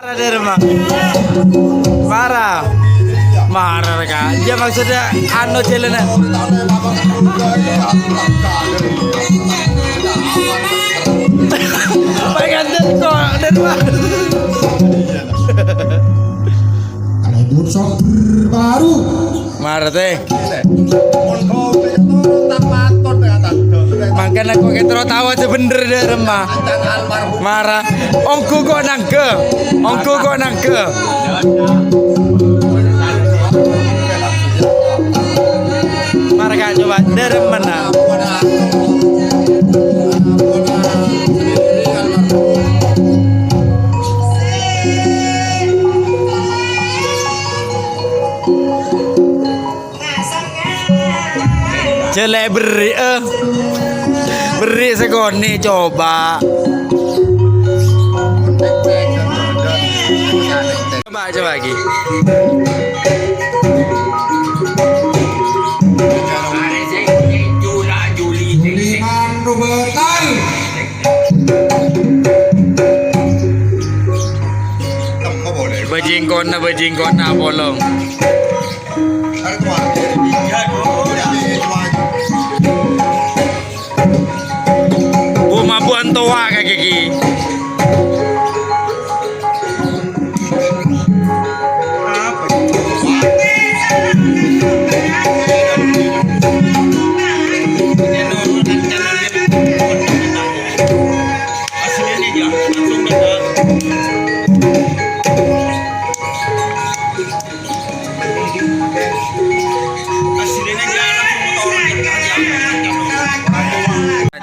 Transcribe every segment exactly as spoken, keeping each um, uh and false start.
Mara, Dharma. Mara. Mara, Kak. Iyâ, maksudnya, anu, jhâlâna. Pengantin kok, Dharma. Ada bonsok terbaru. Mara, tè. Mangkana kok kèng terro tao jâ bhender, Dharma. Mara. Ongghu kok nangghâ. Ongghu kok nangghâ. Mara, Kak, coba. Dharma, nah. Jelek berri', eh. Berri' sakonè', coba. Coba, coba lagi. Bajingkona, bajingkona, polong. Bu mabuan towa ka gigi.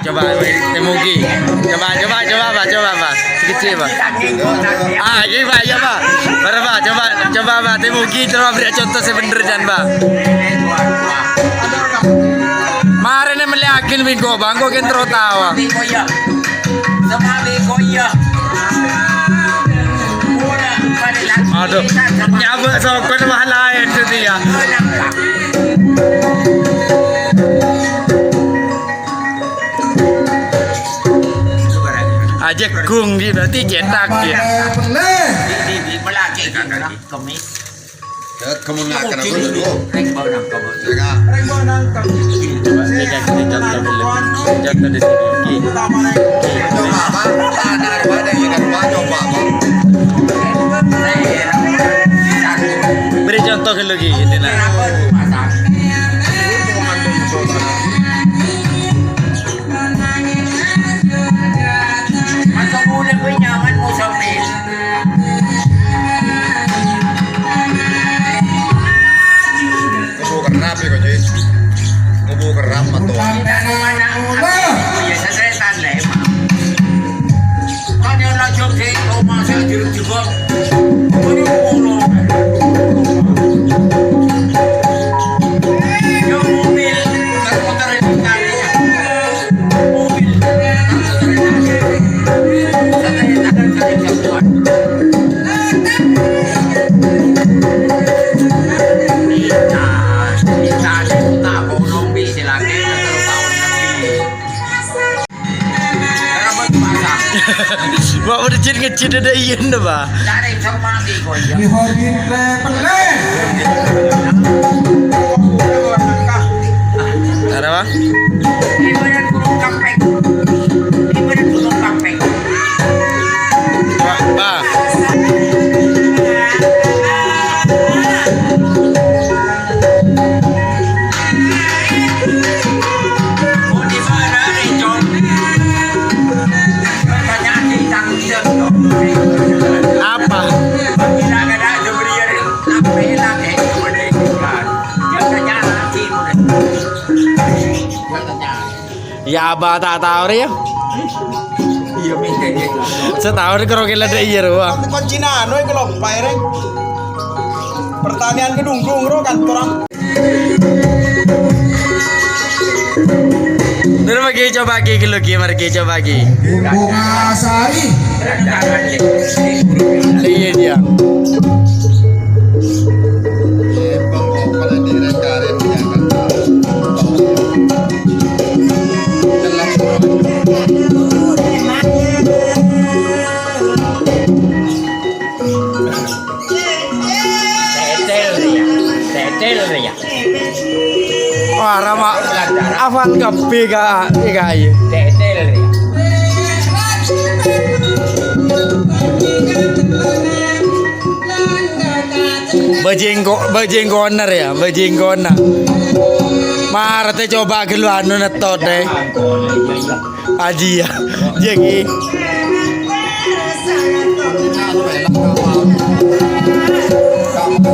Coba, weh, tè moghi. Coba, coba, coba, Pak, coba, Pak. Sakejjhâ', Pak. Ah, ghi, Pak, iyâ, Pak. Mara, Pak, coba, coba, Pak, tè moghi, coba bherri' conto sè bhender, jân, Pak. Marèna mellèyaghin bi' engko', Pak, engko' kèng terro tao. Adhu, nyabâ' sokon wah laèn satèya. Ajhâghung, berarti cètak, ya. Di, di, di, melaki kan, kan? Kemis. Ya, kamu nak kena gua dulu. Rèng bâ' nangka, bâ'. Ya, kan? Coba, beri contoh dulu. Contoh di sini. Ki. Coba, apa? Ada, ada, ada, ya, kan? Coba, coba, apa? Beri contoh dulu, Ki, ini, nah. Masa boleh punya, man, mau sampai. Ngubu kerrap ya, Ko, Ji. Ngubu kerrap, matowa. Ya, sesetan lah, emang. Kan yang nak joget, kau masa jeruk-jeruk. Ini pulau. Yang mobil, muter-muter ini kali. Wah, udah jin ngejin ada iyan dah, Pak. Di hobi pele. Ada apa? Ibarat gunung kampeng. Ibarat gunung kampeng. Pak, Pak. Apa? Ya, Abah ta' tao rè, ya. Iya, mikir gitu. Sataon karo kèla dâ' iyâ rowa. Koncina anu, èkaloppaè, rè. Pertanyaan kedungdung, ro, kantorra. Terus lagi coba lagi, lagi, mari lagi coba lagi. Bunga Sari. Iya, dia. Rama, afal kabbhi ka, ka, iyâ. Bajingko-, bajingkoner ya, bajingkoner. Mara tè coba ghâllu anu nettot deh. Aji ya. Jagi.